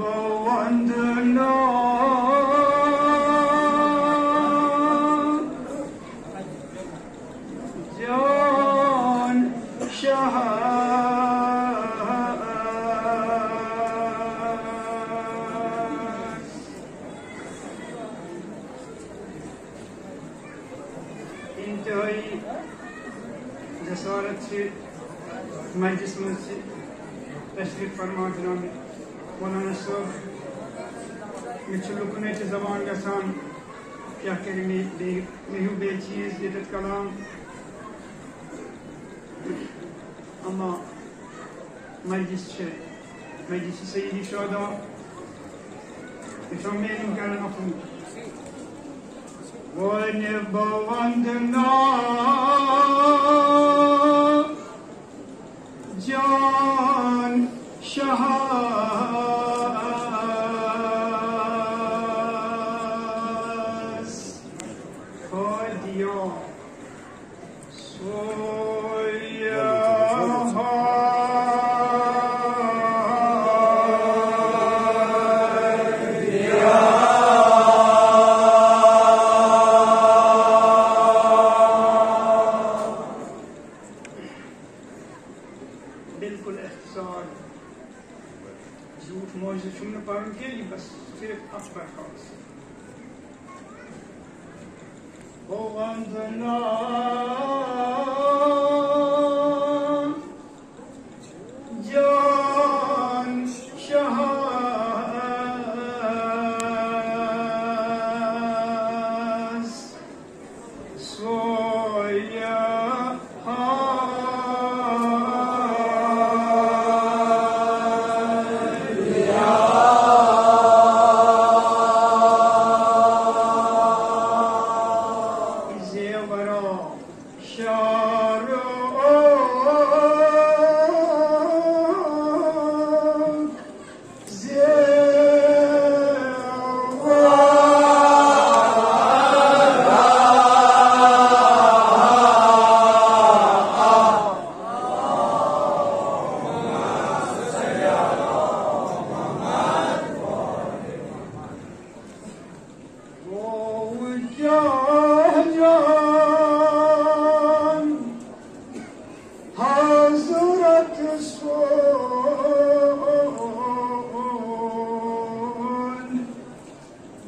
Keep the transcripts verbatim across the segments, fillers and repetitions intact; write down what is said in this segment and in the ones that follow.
وندنا جان شہس۔ انتہائی جسارت سے مجلس منٛز تشریف فرما جناب مولانا صٲب۔ مےٚ چھُ لُکنٕے تہِ زبان گژھان، کیٛاہ کَرِ مےٚ بیٚیہِ، مےٚ ہیوٗ بیٚیہِ چیٖز ییٚتٮ۪تھ کلام۔ اما مجلس چھِ، مجلس سیدی شہدا، یہِ چھُ میٲنۍ کران اَپُن۔ وۄنۍ بہٕ وندنا جان شہس۔ ہادیا سویا۔ بالکل اختصار۔ زیوٗٹھ معجزٕ چھُم نہٕ پَرُن کینٛہہ، یہِ بس صرف اَتھ پَرٕ کالَس۔ او وندنا جان شہس۔ سویا۔ زیورا شارو زیورا۔ او کیٛاہ جان حضرت سون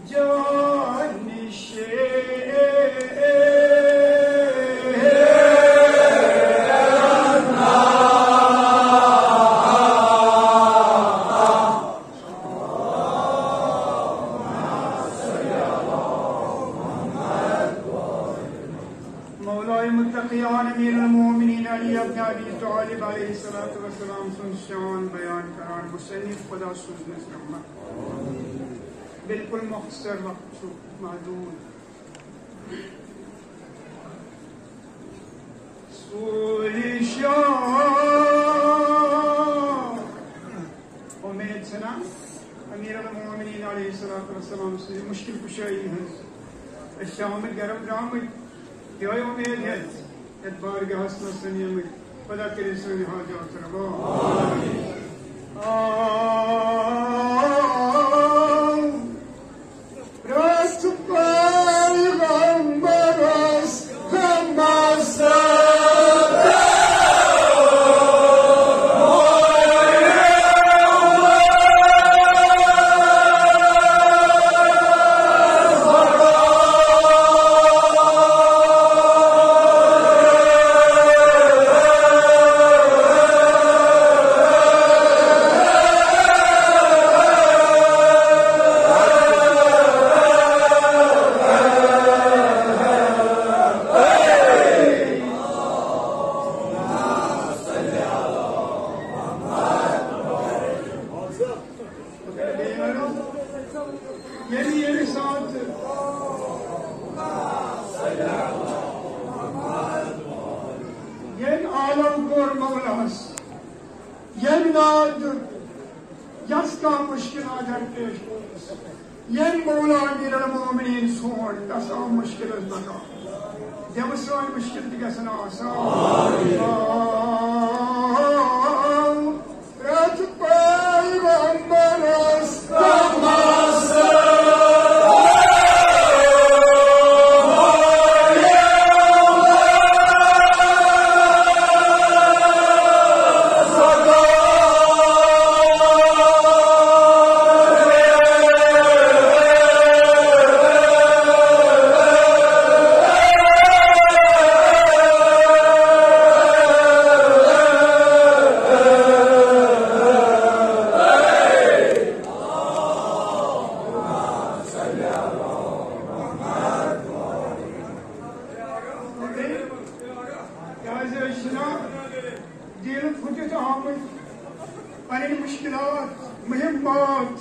جانشین۔ مولای متقیان امیر المؤمنین علی ابن ابی طالب علیہ الصلوۃ والسلام سُنٛد شان بیان کران مصنف خدا سوٗزنس رحمت۔ بالکل مختصر وقت چھُ محدود۔ سوری شاہ۔ اُمید چھنا امیر المؤمنین علیہ الصلوۃ والسلام سٕنٛزِ مشکل کشائی ہٕنٛز۔ أسۍ چھِ آمٕتۍ گرم درٛامٕتۍ یِہوٚے اُمید ہٮ۪تھ یَتھ بارگاہَس منٛز سَمیمٕتۍ۔ خدا کٔرِنۍ سٲنۍ حاجات روا۔ آ، پرٛٮ۪تھ پیغمبرس غمس ییٚمہِ، ییٚمہِ ساتہٕ ییٚمہِ عالم کوٚر مولاہَس، ییٚمہِ ناد دیُت، یَس کانٛہہ مُشکِل اگر پیش اوس، ییٚمہِ مولا امیر المومنین سونٛڈ، تَس آو مُشکِلَس بَکار۔ دِمہٕ سٲنۍ مُشکِل تہِ گژھن آسان۔ پرٛٮ۪تھ پیغمبرس مہمات،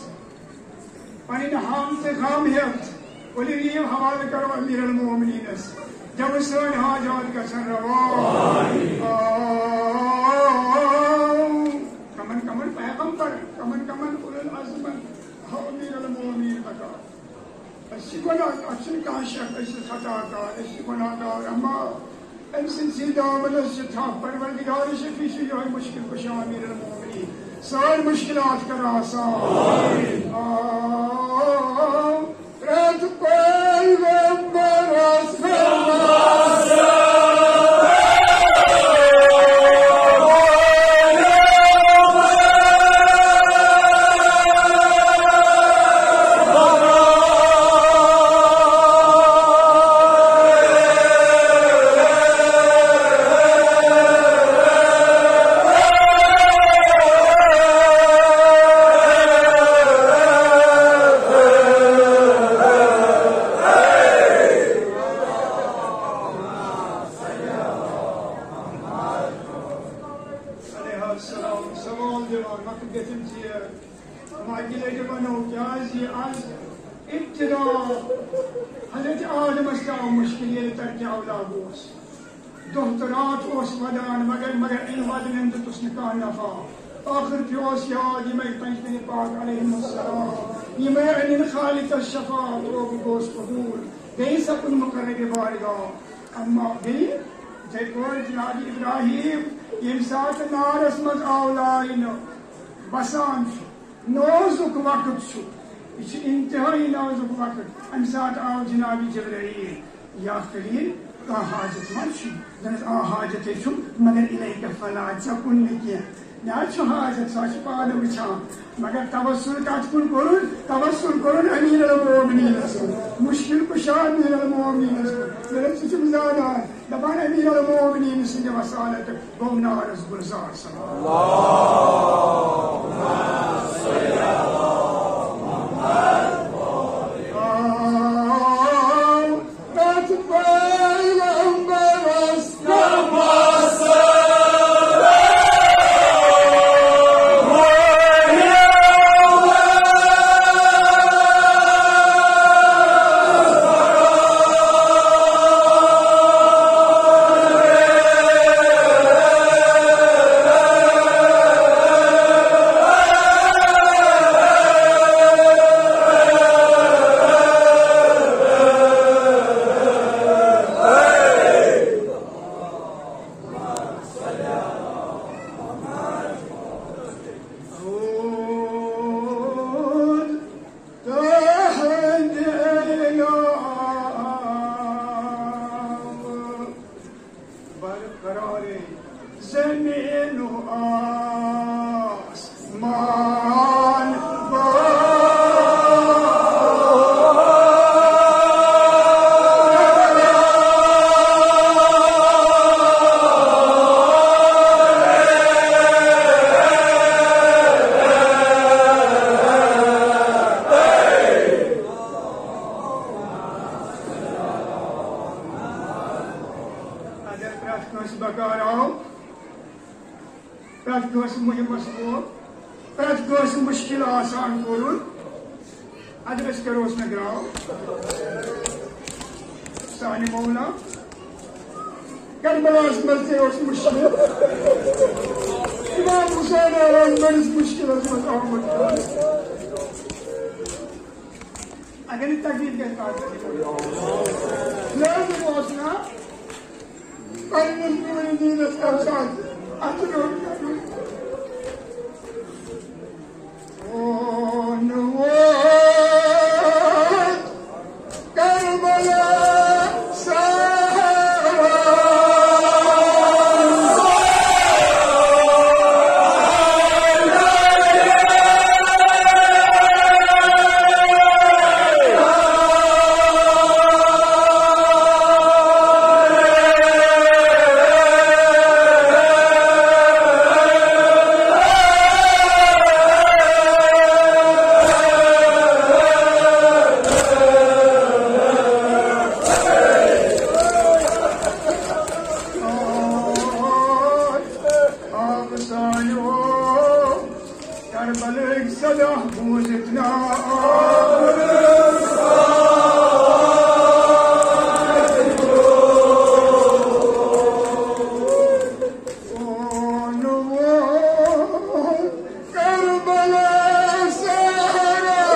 پنٕنۍ ہم تہٕ غم ہٮ۪تھ، ؤلِو یِیِو حوالہٕ کرو امیر المومنینس، دِمو سٲنۍ حاجات گژھن روا۔ آ، کمن کمن پیغمبر، کمن کمن اولو العزمن، ہو امیر المومنین عطا۔ أسۍ چھِ گۄناہ، اَتھ چھُنہٕ کانٛہہ شک، أسۍ چھِ خطا کار، أسۍ چھِ گۄناہ گار، اما أمۍ سٕنٛدۍ سٕے دامنس چھِ تھپھ، پروردگار شفیع چھُ یِہوٚے مُشکل کُشا امیر المومنین، سٲنۍ مُشکلات کر آسان۔ آ، پرٛٮ۪تھ پیغمبرس علیہ السلام سوال دِوان، وقت گژھن ژیر۔ اما اَکہِ لَٹہِ وَنو، کیٛازِ یہِ آز ابتدا حضرت آدمس تہِ آو مُشکِل، ییٚلہِ ترکِ اولا گوس۔ دۄہ تہٕ راتھ اوس وَدان، مگر، مگر اَمہِ وَدنَن دیُتُس نہٕ کانٛہہ نفع۔ ٲخٕر پیوس یاد یِمے پنجتن پاک علیہم السلام، یِمے أنِن خالقس شفاعت، روبہٕ گوس قبول، بیٚیہِ سپُد مقرب بارگاہ۔ اما بیٚیہِ یِتھَے پٲٹھۍ جناب ابراہیم ییٚمہِ ساتہٕ نارس منٛز آو لاینہٕ، وسان چھُ، نازُک وقت چھُ، یہِ چھُ انتہٲیی نازُک وقت۔ امہِ ساتہٕ آو جناب جبرائیل، یا خلیل، کانٛہہ حاجت ما چھُ؟ دوٚپنس، آ، حاجتے چھُم، مگر الیک فلا، ژےٚ کُن نہٕ کینٛہہ۔ مےٚ حظ چھُ حاجت، سُہ حظ چھُ پانہٕ وٕچھان۔ مگر توسل کتھ کُن کوٚرُن؟ توسل کوٚرُن امیر المومنینس کُن، مشکل کشا امیر المومنینس کُن۔ دوٚپنس، ژٕ چھُکھ زانان، دپان امیر المومنین سٕنٛدِ وسالت گوٚو نارس گلزار سلام۔ برقرار زمین و آسمان۔ اگر پرٛٮ۪تھ کٲنٛسہِ بکار آو، پرٛٮ۪تھ کٲنٛسہِ مُہِمس ووت، پرٛٮ۪تھ کٲنٛسہِ مُشکِل آسان کوٚرُن، اگر أسۍ کروس نہٕ گراو، سانہِ مولا کربلاہس منٛز تہِ اوس مُشکِل۔ امام حسین اوس بٔڑِس مُشکِلس منٛز آمُت۔ اگر یہِ تکلیف گژھِ، لازم اوس نا پننِس نوٗرِ دیٖنس امہِ ساتہٕ اتھٕ روٚٹ کرُن۔ اون ووت کربلا سارا۔ صدا بوٗزِتھ نا۔ کربلا صحرا۔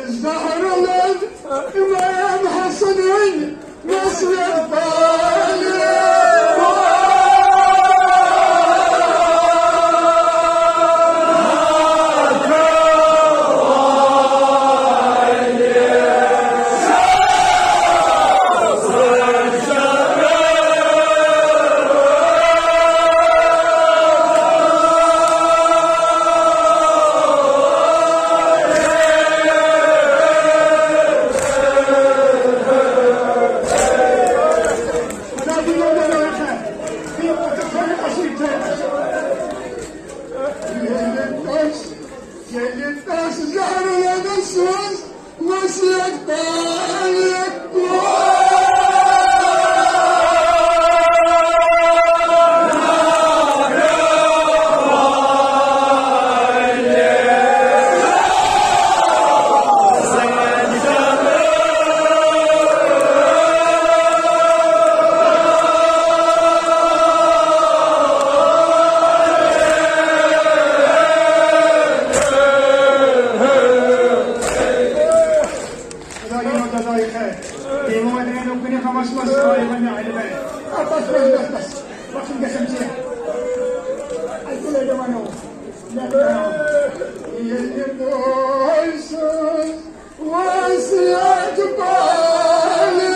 زہرٕ لٔج امام حسنٕنۍ نصیحت پالہِ۔ ییٚلہِ تَس، ییٚلہِ تَس زہرٕ لَدَس سوز وصیت پالہِ۔ خدا یِمو جزایہِ خیر۔ تِمو وَنہِ نہٕ کُنہِ غمَس منٛز ترٛٲیِو وۄنۍ اَلہِ وَرِ۔ اَتھ منٛز گژھِ بَس، بَس، بَس، گژھن ژےٚ۔ اَکہِ لَٹہِ وَنو، ییٚلہِ بوے سٕنٛز وصیت پالہِ۔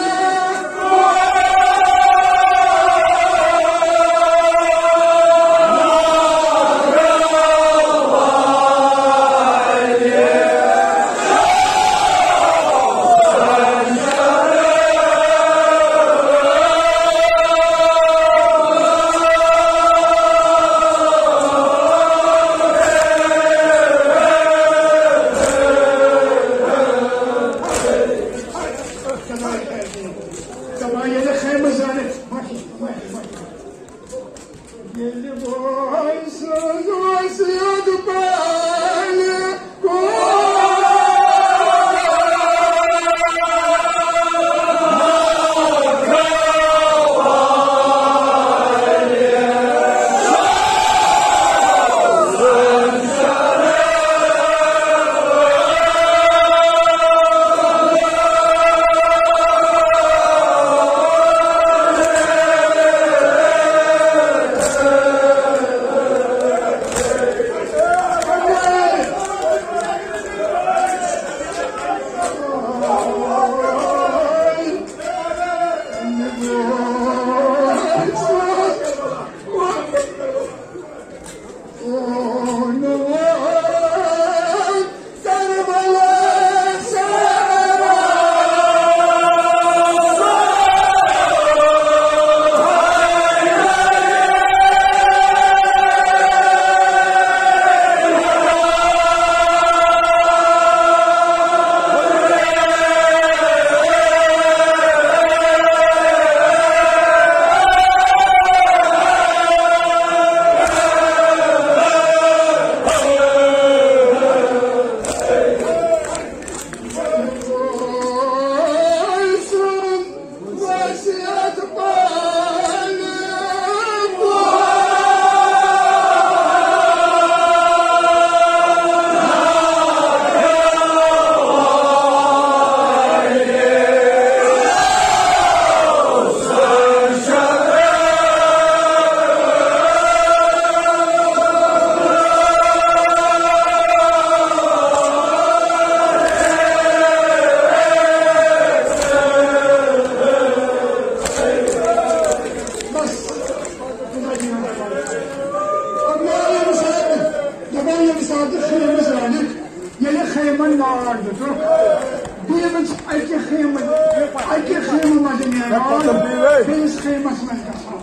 بیٚیِس خیمَس منٛز گژھان،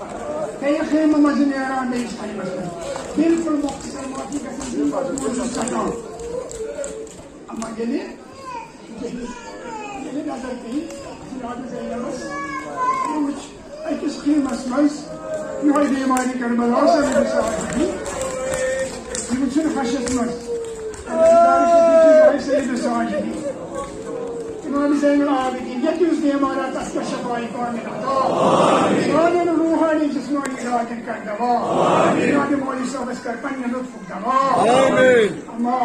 بیٚیہِ خیمہٕ منٛز نیران، بیٚیِس خیمَس منٛز۔ بالکل مۄختصر معٲفی گژھن دِنۍ، مجبوٗر چھُ سَتان۔ اما ییٚلہِ، ییٚلہِ، ییٚلہِ نظر پیٚیہِ جناب زینبس، یہِ وٕچھ أکِس خیمس منٛز یِہوٚے بیماری کربلا سید ساجدی، یہِ وٕچھُن ہشس منٛز، یِہوٚے سید ساجدی، امام زین العابدین، ییٚتہِ یُس بیمار آسہِ، تَتھ کیٛاہ شفا کامل عطا۔ سانٮ۪ن روحانی جسمانی علاجن کر دوا۔ جناب مولوی صٲبس کر پننہِ لطفُک دوا۔ آمین۔ اما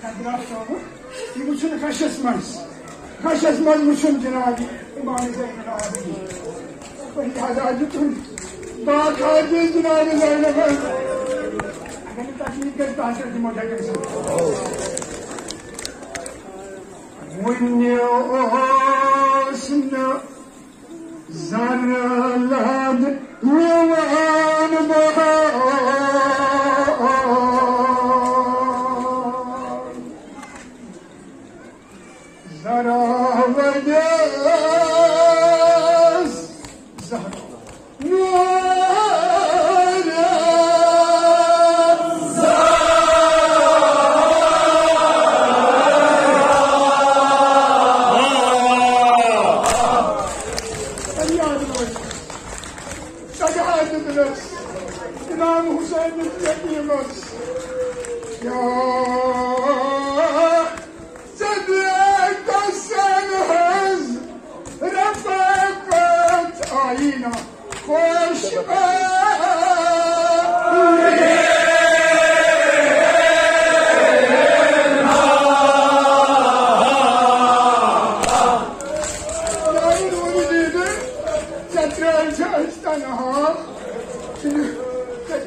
حضرات صٲبُن، یہِ وٕچھُن ہشس منٛز، ہشس منٛز وٕچھُن جناب امام زین العابدین۔ تۄہہِ حضرات دیُتُن باقاعدٕ جناب زینبن۔ اگر نہٕ تکلیف گژھِ، بہٕ ہسا دِمو ڈاکٹر صٲب۔ وُنہِ اوس نہٕ زر لد یوان بہار۔ زرا ودیس زہر نور۔ فریاد روز۔ سجا دیُتنس امام حسینس یتیمس۔ یا ژےٚ دِژ کسن ہٕنٛز رفاقت آیینہ خوش۔ ژےٚ ترٛٲوۍ چھِ أسۍ تنہا۔ ژٕ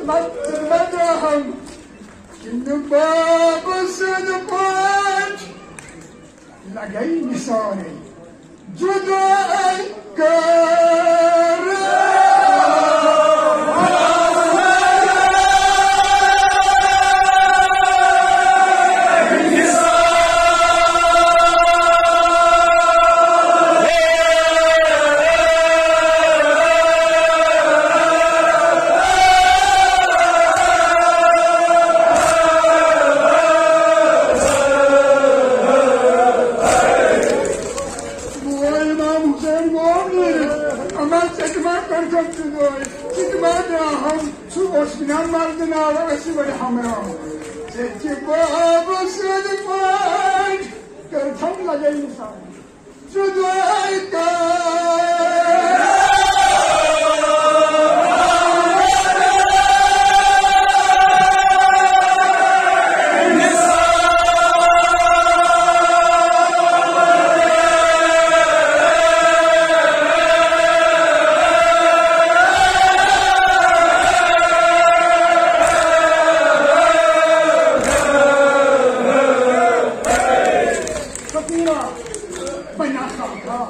مہ، ژٕ مہ ترٛاوہَم۔ کِنہٕ بابہٕ سٕنٛدۍ پٲٹھۍ لگے نثارے جدٲے کر۔ بوے امام حسین گوٚو نیٖرِتھ، اما ژےٚ تہِ ما کٔرتھم فِدٲے، ژٕ تہِ ما درٛاہم، سُہ اوس بنا مرد ناو اَسہِ وۄنۍ ہمراہ۔ ژےٚ تہِ بابہٕ سٕنٛدۍ پٲٹھۍ کٔرتھم لگے نثار۔ جدٲے کر۔ فقیرا، بنا خاکا،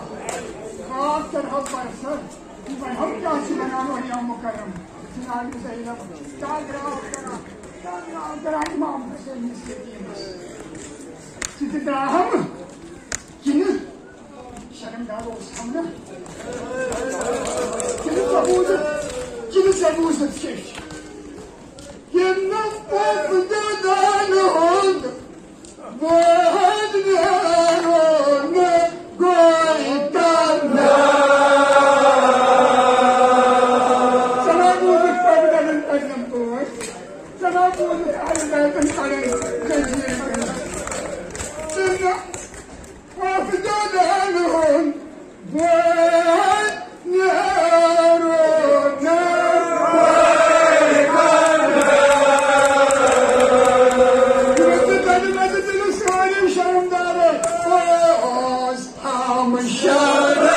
خاک ترہو برسر، وۄنۍ ہم کیٛاہ چھِ وَنان اولیاء مُکرم؟ جناب زینب، کیٛاہ درٛاو کران، کیٛاہ درٛاو کران امام حسین نِس یتیٖمس؟ ژٕ تہِ درٛاہم کِنہٕ شرمدار اوس ہم نہ؟ کِنہٕ ژےٚ بوٗزُتھ، کِنہٕ ژےٚ بوٗزُتھ کیٛاہ چھُ؟ ییٚمہِ پوٚپ دَدان ہُنٛد وۄنۍ نیرو نہٕ گوٚو کانٛہہ۔ ژٕ ما بوٗزُتھ پرزنتن پرزن پٲٹھۍ؟ ژٕ ما بوٗزُتھ اہل بیتن پرن جزیٖرٕ کٔرِتھ؟ ژٕ نہٕ وۄپھ دۄدن ہُنٛد وۄنۍ نیرو نہٕ۔ یِمن تہِ تَمہِ منٛزٕ تہِ نہٕ سٲری شرمدارے۔ اوس ہم شرم۔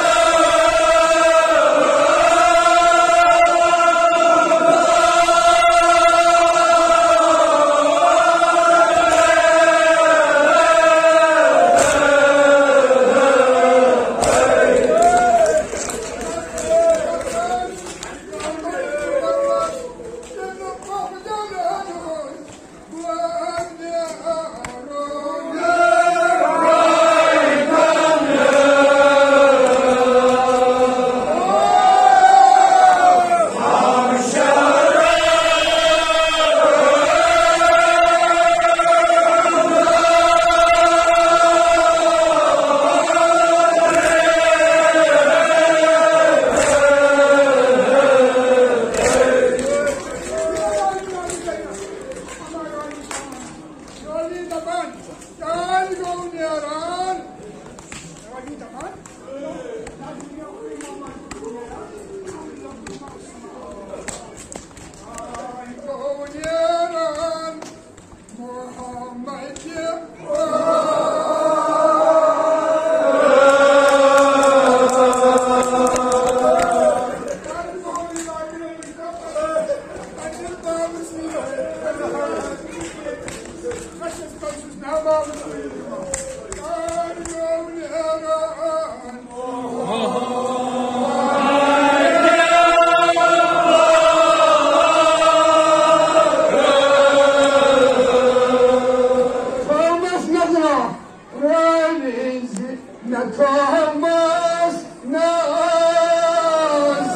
مےٚ تھومس ناز۔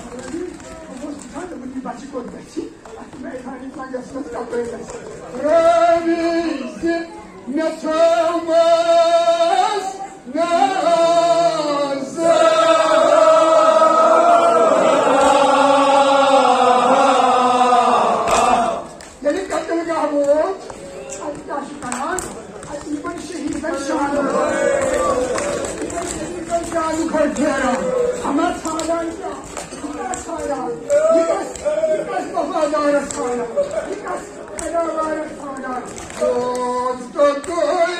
بہٕ اوسُس وٕچھان، دوٚپُن، یہِ بَچہِ کوٚت گژھِ؟ اَتھ میدانہِ منٛز گژھِ نہٕ کَپٲرۍ گژھِ۔ رٲوی زِ مےٚ تھومس ناز۔ ییٚلہِ قتل گاہ ووت، اَتہِ کیٛاہ چھُ کران؟ اَتہِ یِمن شہیٖدن شانہٕ، یِمن شہیٖدن شانہٕ کھۄتہٕ پھیران۔ اَما ژھانڈان کیٛاہ؟ یہِ کَس ژھانڈان؟ یہِ کَس، یہِ کَس وفادارس ژھانڈان؟ یہِ کَس اداکارس ژھانڈان؟ او، تو کوئی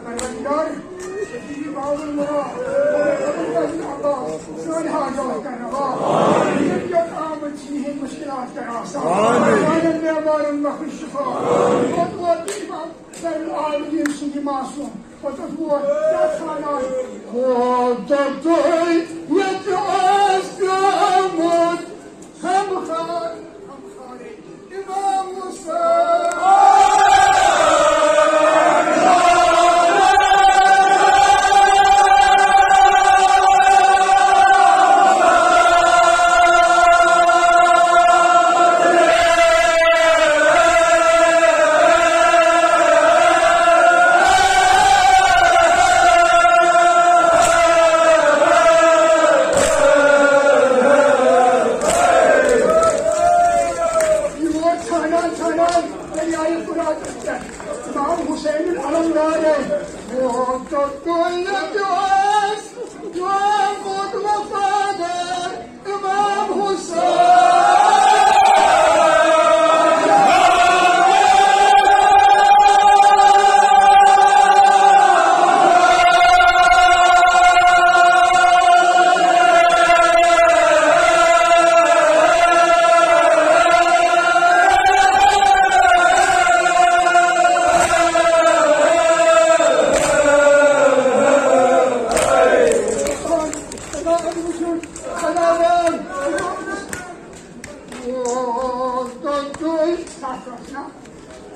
پروردگار، شفیع باب المراد، ابوالفضل عباس، سٲنۍ حاجات کرنہٕ آ۔ یِم یوت آمٕتۍ چھِ، یِہِنٛدۍ مُشکِلات کر آسان۔ سانٮ۪ن بیمارن بخش شفا۔ پتہٕ ووت امام زین العابدین سُنٛد یہِ معصوم۔ پتہٕ اوس ووت کیٛاہ ژھانڈان؟ او، تو کوئی ییٚتہِ اوس پیومُت غمخار، غمخارٕے۔ امام حسین۔ یہِ ووت ژھانڈان ژھانڈان دٔریایہِ فراتس پٮ۪ٹھ۔ امام حسین علمدار ہے۔ او، تو کوئی ییٚتہِ اوس پیومُت وفادار امام حسین۔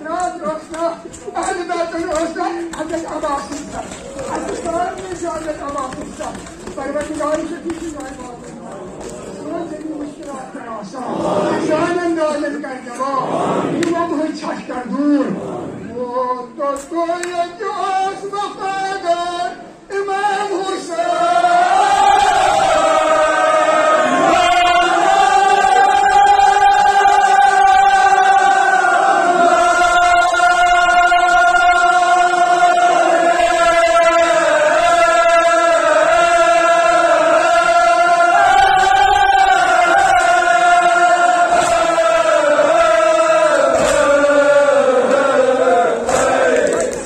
راتھ ٲس نا، اہل بیتن ٲس نا حضرت عباس سٕنٛز سر۔ اَسہِ سارنٕے چھُ حضرت عباس سٕنٛز سر۔ پروردگار شفیع چھُ یِہوٚے واتان۔ سٲنۍ زندگی مُشکِلات کر آسان۔ سانٮ۪ن دادٮ۪ن کر دوا۔ یِمو مٔنٛزۍ ژھٹھ کر دوٗر۔ او، تو کوئی ییٚتہِ اوس وفادار۔ امام حسین۔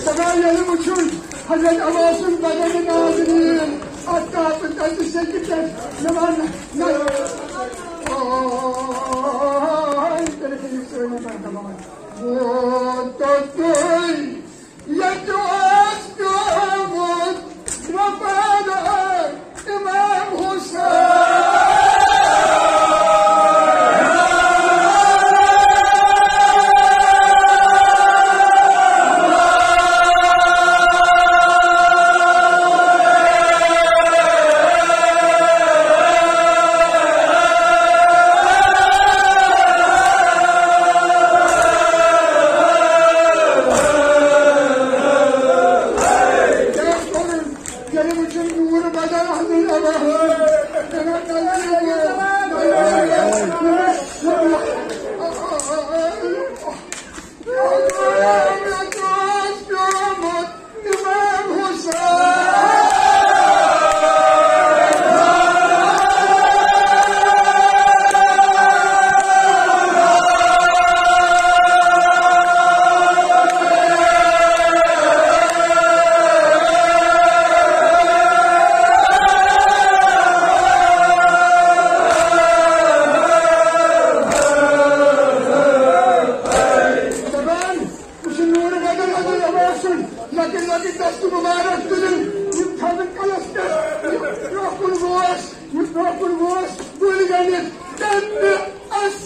سبا ییٚلہِ وٕچھُن حضرت عباسُن بدن نازنین، اتھ کاپن تتہِ سیٚکہِ پٮ۪ٹھ نوان نہ۔ آے، تیٚلہِ کٔرِو سٲری بردبار۔ او، تو کوئی ییٚتہِ اوس پیومُت وفادار امام حسین۔ ییٚلہِ وٕچھُن نوٗر بدل حضرت عباس۔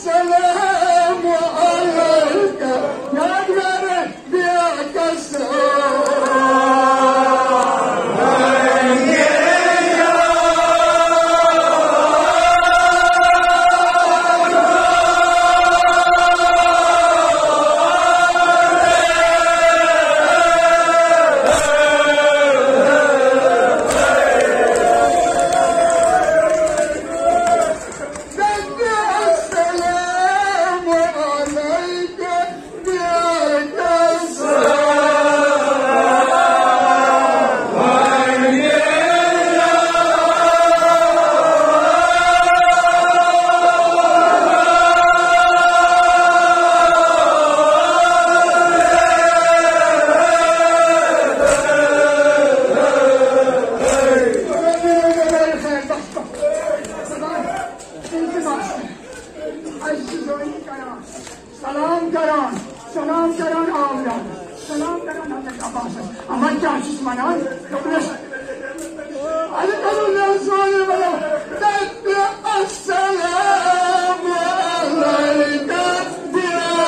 السلام عليك يا نبي السلام. السلام عليك. سلام کران، سلام کران آوریان، سلام کران حضرت عباسس۔ اما کیا چھُس ونان؟ دوٚپنس، السلام علیکم، بیاکھ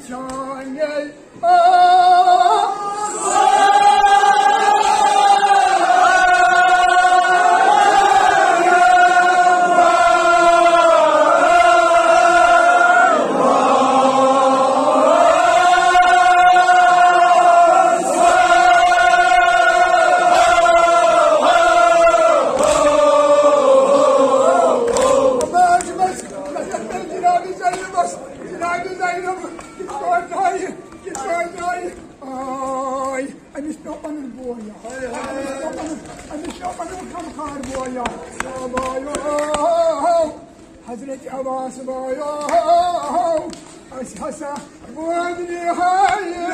شانے۔ آے، أمِس پیوٚو پنُن بوے یاد۔ أمِس پیوٚو پنُن، أمِس پیوٚو پنُن غمخار بوے یاد۔ بایو، حضرت عباس بایو، أسۍ ہسا وٲتۍ نِہٲلۍ۔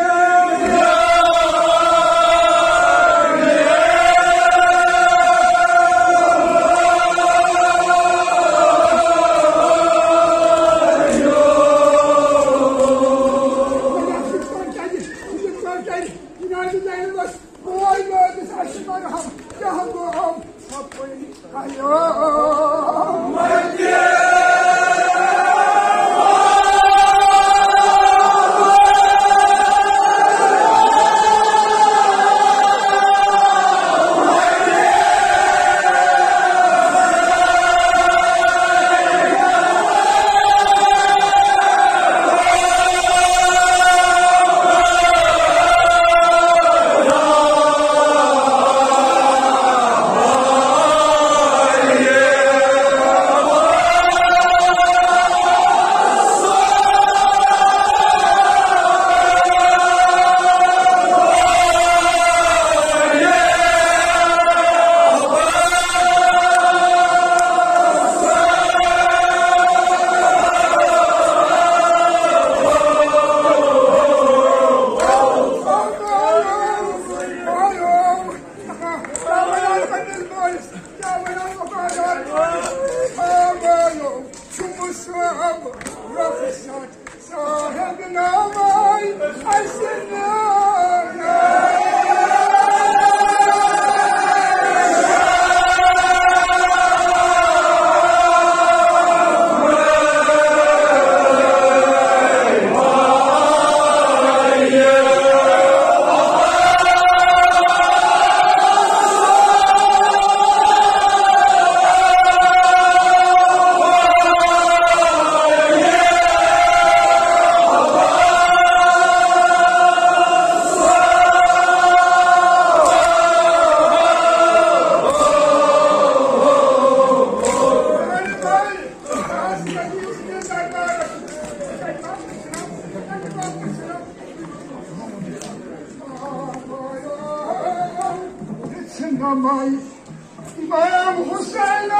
امام حسین۔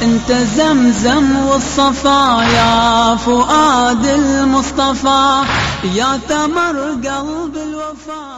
انت زمزم والصفا يا فؤاد المصطفى، يا ثمر قلب الوفا.